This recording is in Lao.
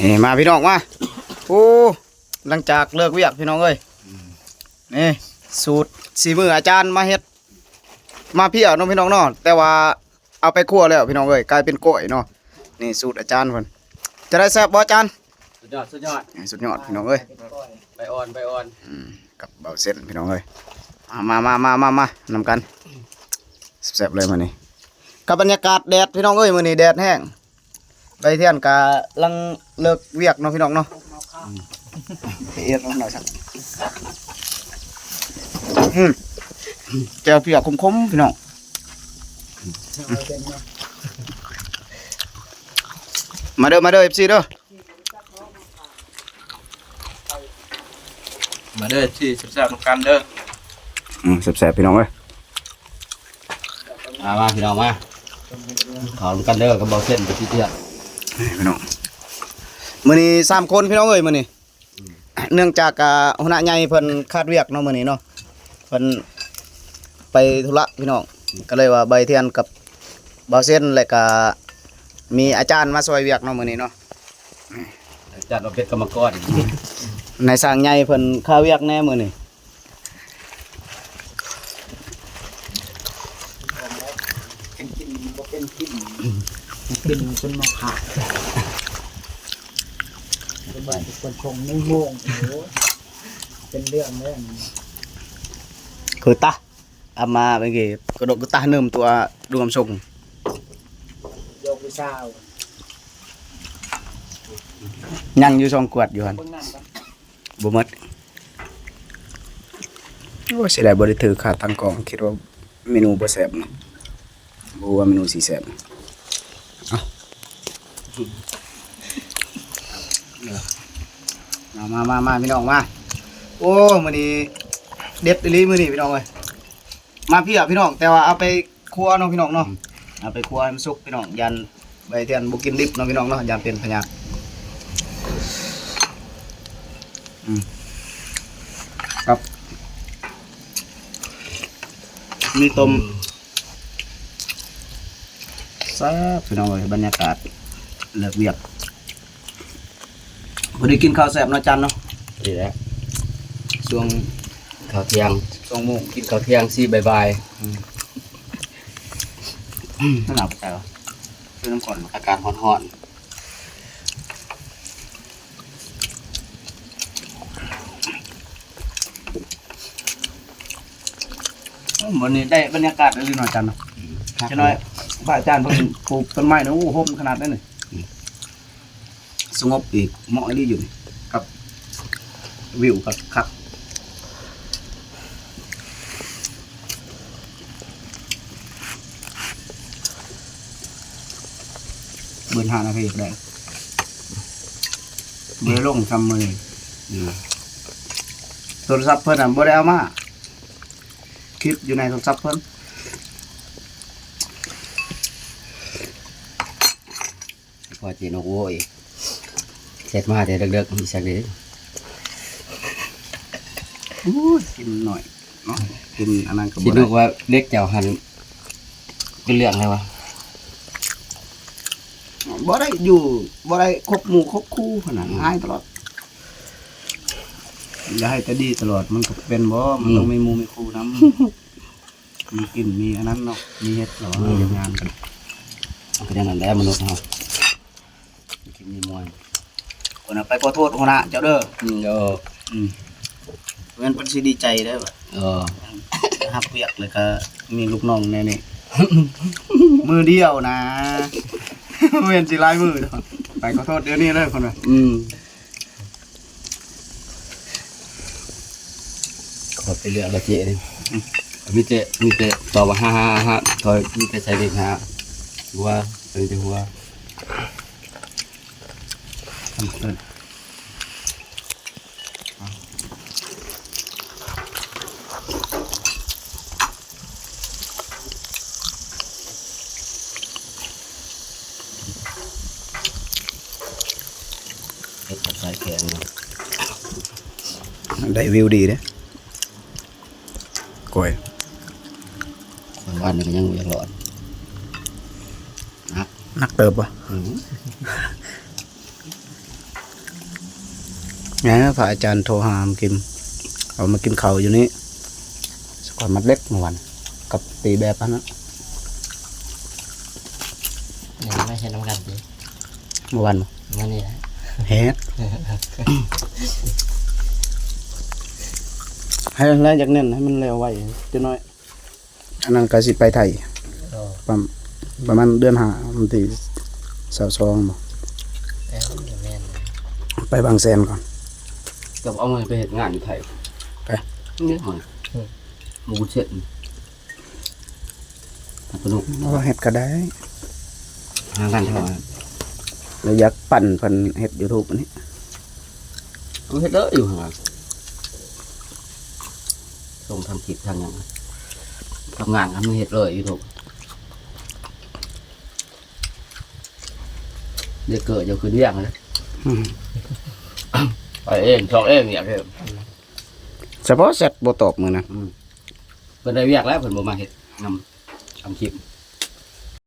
ນີ້ມາພີ່ນ້ອງມາ. ໂອ້ ຫຼັງຈາກເລີກວຽກພີ່ນ້ອງເອີຍ ນີ້ສູດສີມືອາຈານມາເຮັດ ມາພຽວເນາະພີ່ນ້ອງເນາະ ແຕ່ວ່າເອົາໄປຄົວແລ້ວພີ່ນ້ອງເອີຍ ກາຍເປັນກ້ອຍເນາະ. ນີ້ສູດອາຈານເພິ່ນ ຈະໄດ້ແຊບບໍ່ອາຈານ? ສຸດຍອດ ສຸດຍອດ ນີ້ສຸດຍອດພີ່ນ້ອງເອີຍ ໃບອ່ອນ ໃບອ່ອນ ອືມ ກັບເບົາເສັ້ນພີ່ນ້ອງເອີຍ ມາ ມາ ມາ ມາ ມານຳກັນ ແຊບໆເລີຍມື້ນີ້ ກັບບັນຍາກາດແດດພີ່ນ້ອງເອີຍ ມື້ນີ້ແດດແຮງ. ໃບທຽນກະລັງເລີກວຽກເນາະພີ່ນ້ອງເນາະ ອືມ ໄປເອດເອົາໜ້ອຍຊະ ອືມ ແຈ່ວພຽວຂົມໆພີ່ນ້ອງ ມາເດີ ມາເດີ ເອັຟຊີ ເດີ ມາເດີ ເອັຟຊີ ແຊບໆນຳກັນເດີ ອືມ ແຊບໆພີ່ນ້ອງເອີຍ. ມາ ມາພີ່ນ້ອງມາ ເຂົ້ານຳກັນເດີ ກັບເບົາເສັ້ນໄປຕິດເທື່ອ ນີ້ພີ່ນ້ອງ ມື້ນີ້ສາມຄົນພີ່ນ້ອງເອີຍ ມື້ນີ້ ອືມ ເນື່ອງຈາກ ອ່າ ຫົວໜ້າໃຫຍ່ເພິ່ນຂາດວຽກເນາະ ມື້ນີ້ເນາະ ເພິ່ນໄປທຸລະພີ່ນ້ອງ ກໍເລີຍວ່າໃບທຽນກັບເບົາເສັ້ນ ແລະກະມີອາຈານມາຊ່ອຍວຽກເນາະ ມື້ນີ້ເນາະ ອາຈານມາເປັນກຳມະກອນ ນາຍຊ່າງໃຫຍ່ເພິ່ນຄາວຽກແດ່ມື້ນີ້. ກິນບໍ່ເປັນກິນ ກິນຈົນມາຂາດ ສະບາຍທຸກຄົນຊົງໜຶ່ງໂມງ ໂອ້ໂຫ ເປັນເລື່ອງແລ້ວ ຄືຕາ ອາມາເມື່ອກີ້ ກະດົກກະຕາໜຶ່ມຕົວດວງຊົງ ຢອກຜູ້ສາວ ຍັງຢູ່ສອງກວດຢູ່ຫັ້ນ ເບິ່ງນຳກັນ. ບໍ່ໝົດ ໂອ້ ເສຍດາຍບໍ່ໄດ້ຖືຂາຕັ້ງກ້ອງ ຄິດວ່າເມນູບໍ່ແຊບເນາະ ບໍ່ຮູ້ວ່າເມນູຊິແຊບ ເອົ້າ ມາ ມາ ມາ ມາ ພີ່ນ້ອງມາ ໂອ້ ມື້ນີ້ເດັດອີ່ຫຼີມື້ນີ້ພີ່ນ້ອງເອີຍ ມາພຽວພີ່ນ້ອງ ແຕ່ວ່າເອົາໄປຄົວເນາະພີ່ນ້ອງເນາະ ອືມ ເອົາໄປຄົວໃຫ້ມັນສຸກພີ່ນ້ອງ ຢ້ານໃບທຽນບໍ່ກິນດິບເນາະພີ່ນ້ອງເນາະ ຢ້ານເປັນພະຍາດ ອືມ ຄັບ ມີຕົ້ມ ແຊບພີ່ນ້ອງເອີຍ ບັນຍາກາດເລີກວຽກ ພໍດີກິນເຂົ້າແຊບເນາະ ຈານເນາະ ດີແລ້ວ ຊ່ວງເຂົ້າທ່ຽງ ສອງໂມງ ກິນເຂົ້າທ່ຽງ ສີ່ ບ່າຍໆ ອືມ ໜາວປານໃດວະ ຄືນ້ຳຂ້ອນ ອາກາດຮ້ອນໆ ໂອ້ ມື້ນີ້ໄດ້ບັນຍາກາດອີ່ຫຼີເນາະ ອາຈານເນາະ ອືມ ຈັກໜ້ອຍ ພະອາຈານເພິ່ນປູກຕົ້ນໄມ້ນະ ໂອ້ ຮົ່ມຂະໜາດໃດນີ້ ອືມ ສະຫງົບອີກ ເໝາະອີ່ຫຼີຢູ່ນີ້ ກັບວິວກໍຄັກ ເບິ່ງຫານາທີກໍໄດ້ ບໍ່ໄດ້ລົງຊ້ຳມື້ນີ້ ອືມ ໂທລະສັບເພິ່ນນະບໍ່ໄດ້ເອົາມາ ຄລິບຢູ່ໃນໂທລະສັບເພິ່ນ. ພໍເຈນົກໂວ້ຍ ແຊັດມາແຕ່ເດິກໆ ມີສັກເດ. ໂອ້ຍ ກິນໜ້ອຍເນາະ ກິນອັນນັ້ນກໍບໍ່ໄດ້ ຊິນຸກວ່າເດັກເຈົ້າຫັ້ນເປັນເລື່ອງແລ້ວວະ ບໍ່ໄດ້ຢູ່ ບໍ່ໄດ້ຄົບໝູ່ຄົບຄູ່ຫັ້ນນະ ອືມ ຮ້າຍຕະຫຼອດ ຢ່າໃຫ້ແຕ່ດີຕະຫຼອດ ມັນກໍເປັນບໍ່ ມັນ ອືມ ຕ້ອງມີໝູ່ມີຄູ່ນຳ. ມີກິນມີອັນນັ້ນເນາະ ມີເຮັດເນາະ ອືມ ເຮັດງານກັນ ກໍຢ່າງນັ້ນແຫຼະມະນຸດເຮົາ ກິນມີມ່ວນ ຄົນເອົາໄປຂໍໂທດຫົວໜ້າເຈົ້າເດີ ອືມ ເອີ ອືມ ແມ່ນເພິ່ນຊິດີໃຈເດີ ເອີ ຮັບວຽກແລ້ວກໍມີລູກນ້ອງແນວນີ້ ມື້ດຽວນະ ແມ່ນຊິຫຼາຍມື້ເນາະ ໄປຂໍໂທດດຽວນີ້ເລີຍເພິ່ນວ່າ ອືມ. ຂໍໄປເລືອກລະເຈນີ້ ອືມ ມີແຕ່ ມີແຕ່ຕອບວ່າ ຫ້າ ຫ້າ ຫ້າ ຂ້ອຍມີແຕ່ໃສ່ເລກຫ້າ ຫົວ ເປັນແຕ່ຫົວ ສຳຄັນ. ເຮັດກັບສາຍແຂງເນາະ ໄດ້ວິວດີເດ້ ກ້ອຍ ຂ້ອຍວ່ານີ້ກໍຍັງບໍ່ຢາກລອດ ໜັກ ໜັກເຕີບບໍ່? ອືມ. ແມ່ນ ພະອາຈານໂທຫາມາກິນ ເອົາມາກິນເຂົ້າຢູ່ນີ້ ສະກອນມັດເຫຼັກເມື່ອວານ ກັບຕີແບບອັນນັ້ນ ນີ້ມາເຮັດນຳກັນຕິ? ເມື່ອວານບໍ່? ມື້ນີ້ແຫຼະ ເຮັດ ໃຫ້ລາຍຢາກແໜ້ນ ໃຫ້ມັນແລ້ວໄວຈັກໜ້ອຍ. ອັນນັ້ນກໍຊິໄປໄທ ອໍ ປະ ປະມານເດືອນຫ້າ ວັນທີຊາວສອງບໍ? ເອີ ແມ່ນ ໄປບາງແສນກ່ອນ. ເຈົ້າເອົາມັນໄປເຮັດງານຢູ່ໄທ ໄປ ນີ້ມັນ ອືມ ໝູເຊັດ ສະໜຸກ ເຮັດກໍໄດ້ ຫາງານເທົ່ານັ້ນ ແລ້ວຢາກປັ່ນເພິ່ນເຮັດຢູທູບອັນນີ້ ເຮັດເດີຢູ່ຫັ້ນ ສົ່ງທຳຄລິບທຳຫຍັງ ທຳງານທຳເຮັດເລີຍຢູທູບ ເດັກເກີດຢູ່ຂຶ້ນວຽງເລີຍ ອືມ ໄປເອງ ຊອກເອງວຽກເດີ ສະເພາະແຊັດບໍ່ຕອບມື້ນັ້ນ ອືມ ເພິ່ນໄດ້ວຽກແລ້ວ ເພິ່ນບໍ່ມາເຮັດນຳ ທຳຄລິບ